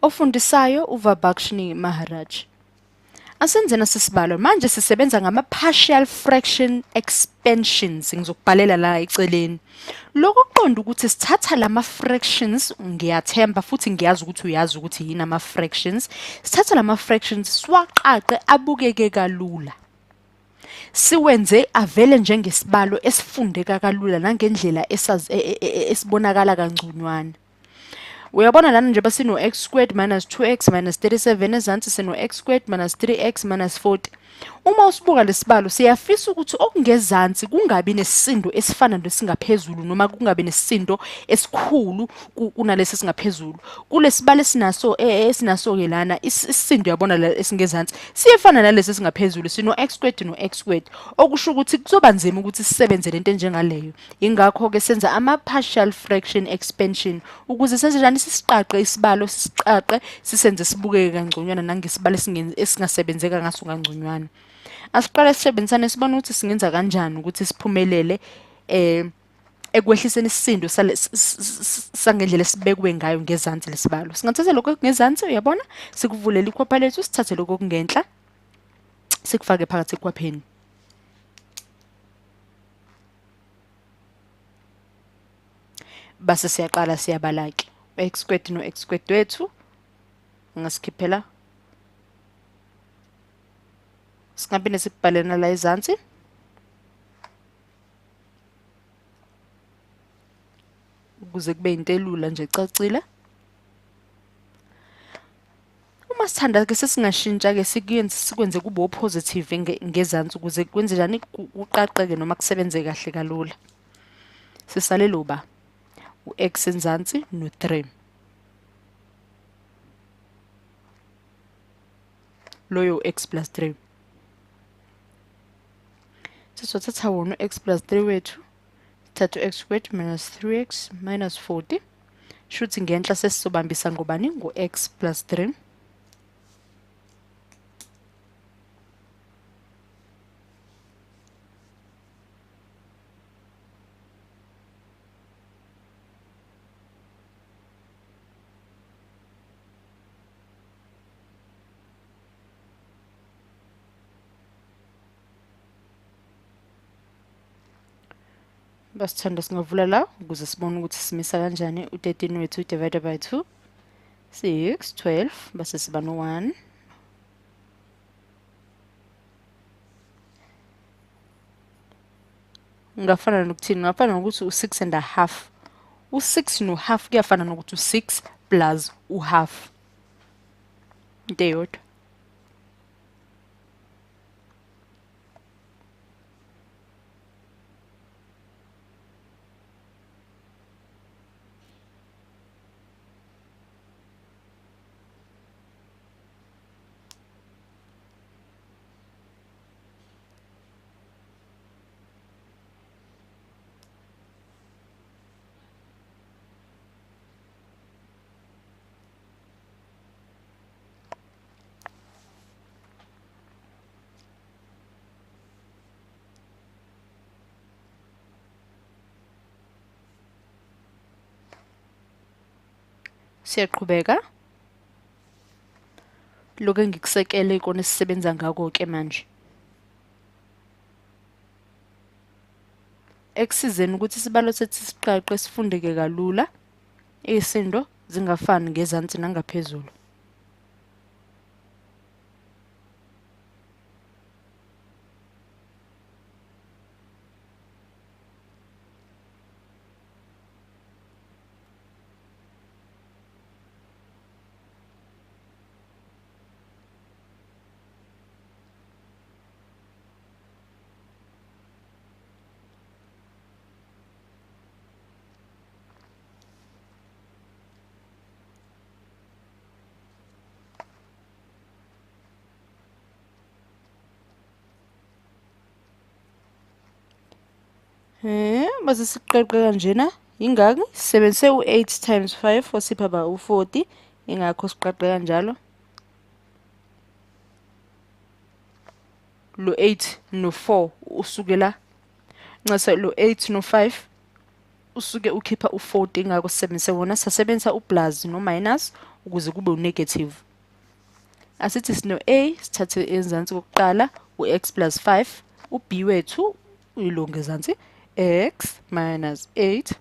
Ofundisayo uVabakshni Maharaj. Asenzeni sisibalo manje sisebenza ngama-partial fraction expansions ngizokubhalela la eceleni. Lokho kuqonda ukuthi sithatha lama-fractions ngiyathemba futhi ngiyazi ukuthi uyazi ukuthi yini ama-fractions. Sithatha lama-fractions siwaqaqe abukeke kalula. Siwenze avele njengesibalo esifundeka kalula nangendlela esibonakala kangconywana. Uyabona lana njengoba sino-x squared minus 2x minus 37 ezansi sino-x squared minus 3x minus 40. Uma usibuka lesibalo siyafisa ukuthi okungezansi kungabi nesisindo esifana nesingaphezulu noma kungabi nesisindo esikhulu kunalesi esingaphezulu. Kulesibalo esinaso esinaso-ke lana isisindo uyabona la esingezansi siyefana nalesi esingaphezulu sino-x squared no-x squared okusho ukuthi kuzoba nzima ukuthi sisebenze lento enjengaleyo. Yingakho-ke senza ama-partial fraction expansion ukuze senze njani sisiqaqe isibalo sisiqaqe sisenze sibukeke kangconywana nangesibalo esingasebenzeka ngaso kangconywana. Asiqale sisebenzisane sibone ukuthi singenza kanjani ukuthi siphumelele eh ekwehliseni isisindo sangendlela esibekwe ngayo ngezansi lesibalo. Singathatha lokho ngezansi uyabona sikuvulele ikhwapha lethu sithathe lokho okungenhla sikufake phakathi ekhwapheni. Base siyaqala siyabala-ke u-x squared no-x squared wethu ungasikhiphela singaphinde sikubhale nala ezansi ukuze kube into elula nje ecacile. Uma sithanda-ke sesingashintsha-ke sikuyenze sikwenze kube o-positive ngezansi ukuze kwenze njani kuqaqeke noma kusebenze kahle kalula. Sisale loba u-x enzansi no-3. Loyo u-x plus 3. Sizothatha wona u-x plus 3 wethu, sithathe u-x squared minus 3x minus 40. Shuthi ngenhla sesizobambisa ngobani? Ngo-x plus 3. Basithanda singavula la ukuze sibone ukuthi simisa kanjani u-13 wethu divided by 2 6 12 base siba no-1. Ngafana nokuthini? Ngafana nokuthi u-6 and a half. U-6 no-half kuyafana nokuthi u-6 plus u-half. Into eyodwa. Siyaqhubeka. Lokho engikusekele ikona esisebenza ngakho-ke manje. Ekusizeni ukuthi isibalo sethu siqaqe sifundeke kalula, iy'sindo zingafani ngezansi nangaphezulu. Base siqeqe kanjena ingaki sisebenzise u-8 times 5 osipha ba u-40 ingakho siqeqe kanjalo lo 8 no 4 usukela ncese lo 8 no 5 usuke ukhipha u-40, ngakho sisebenzise wona, sasebenzisa u-plus no-minus ukuze kube u-negative. Asithi sino-A, sithathe ezansi kokuqala u-x plus 5, u-B wethu uyilonge ezansi, x minus 8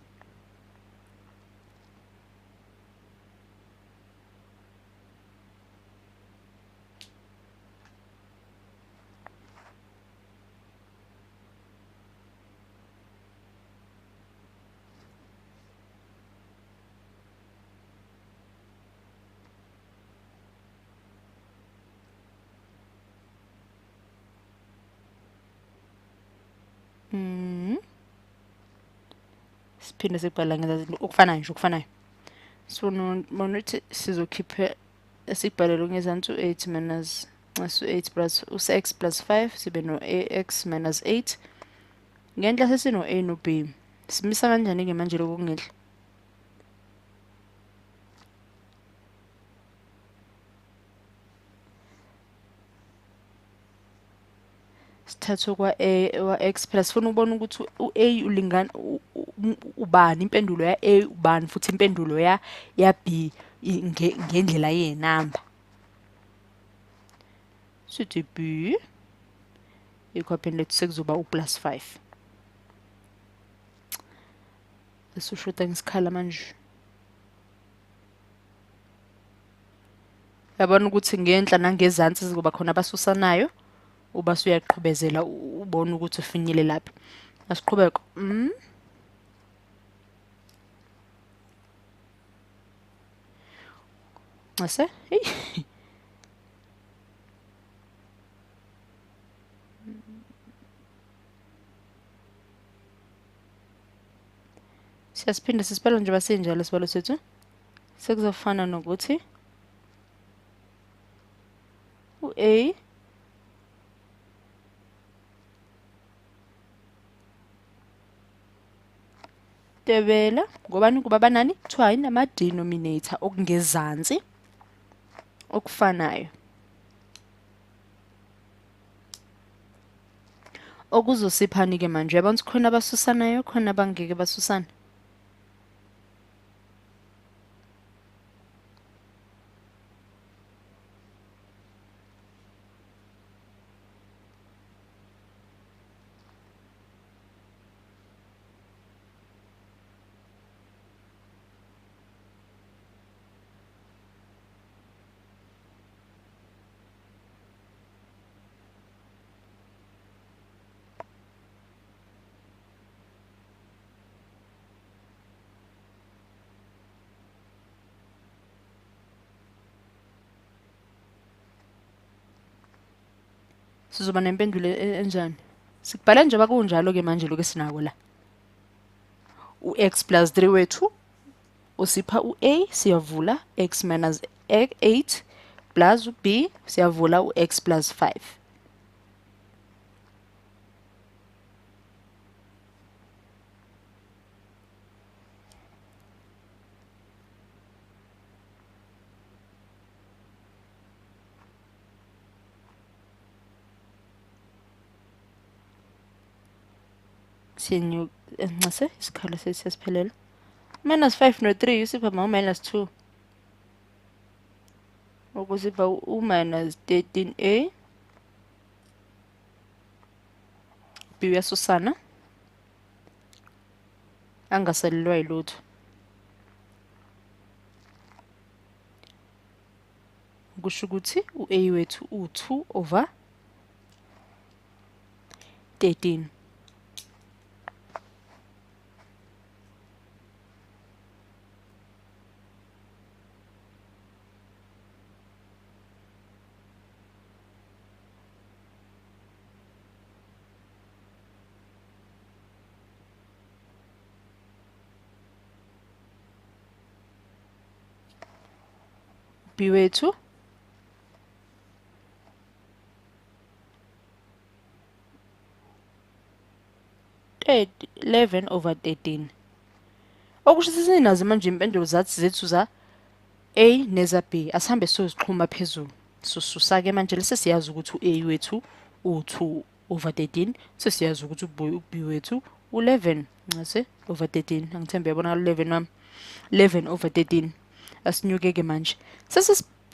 siphinde sikubhala ngezansi okufanayo nje, okufanayo. So nokuthi sizokhipha esikubhalele ngezansi u-8 minus u-8 plus u-x plus 5 sibe no-ax minus 8. Ngenhla sesino-a no-b. Simisa kanjani-ke manje lokhu okungenhla? Sithathe kwa-a wa-x, phela sifuna ukubona ukuthi u-a ulingana ubani, impendulo ya-a ubani, futhi impendulo ya-b ngendlela yenamba. Sithi b ekhwapheni lethu sekuzoba u-plus 5. Esushoda ngesikhala manje. Yabona ukuthi ngenhla nangezansi zizoba khona abasusanayo, uba usuyaqhubezela ubone ukuthi ufinyele laphi. Asiqhubeke. Ncese, hey. Siyasiphinda sisibala njengoba sinjalo isibalo sethu. Sekuzofana nokuthi u-A tebela ngobani kuba banani kuthiwa inama-denominator okungezansi okufanayo, okuzosiphani-ke manje. Uyabona ukuthi khona abasusanayo, khona abangeke basusane. Sizoba nempendulo enjani? Sikubhala njengoba kunjalo-ke manje lokhu esinako la. U-x plus 3 wethu usipha u-a, siyavula x minus 8 plus u-b, siyavula u-x plus 5. Ncese isikhala sesiphelele. Minus 5 no 3 usipha ma minus 2. Okusipha u minus 13a. B uyasusana. Angasalelwa yilutho. Kusho ukuthi u-a wethu u2 over 13. B wethu 11 over 13. Okusho ukuthi sinazo manje impendulo zathi zethu za A neza B. Asihambe siyozixhuma phezulu. Sosusa-ke manje lese siyazi ukuthi u-A wethu u-2 over 13, sesiyazi ukuthi u-B wethu U-11 ncese over 13. Angithembe uyabonakala u-11 wami. 11 over 13. Asinyuke-ke manje.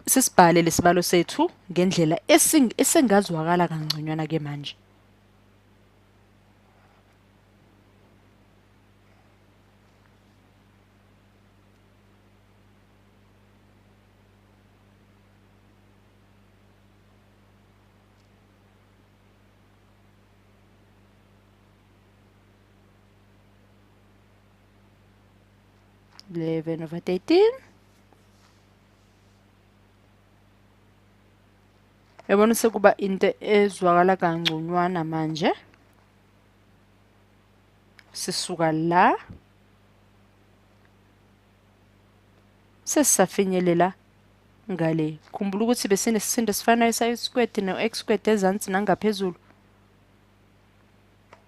Sesibhale lesibalo sethu ngendlela esengazwakala kangconywana-ke manje. 11 over 13. Yabona sekuba into ezwakala kangconywana manje. Sisuka la sesisafinyelela ngale. Khumbula ukuthi besinesisindo esifanayo sa-y squared no-x squared ezansi nangaphezulu,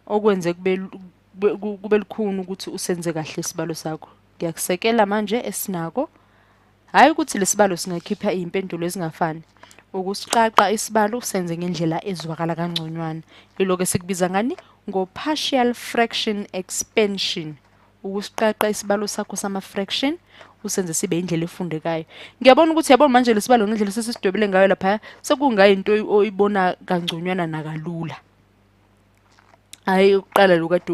okwenze kube lukhuni ukuthi usenze kahle isibalo sakho. Ngiyakusekela manje esinako. Hhayi ukuthi lesibalo singakhipha iy'mpendulo ezingafani. Ukusiqaqa isibalo senze ngendlela ezwakala kangconywana. Yiloko esikubiza ngani? Ngo-partial fraction expansion. Ukusiqaqa isibalo sakho sama-fraction usenze sibe indlela efundekayo. Ngiyabona ukuthi yabona manje lesibalo ngendlela sesisidwebile ngayo laphaya sekungayinto oyibona kangconywana nakalula. Hhayi ukuqala lokhu kade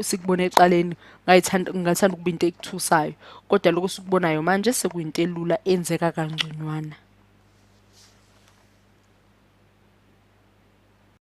sikubone ekuqaleni, ngathanda ukuba into ekuthusayo, kodwa lokhu esikubonayo manje sekuyinto elula enzeka kangconywana.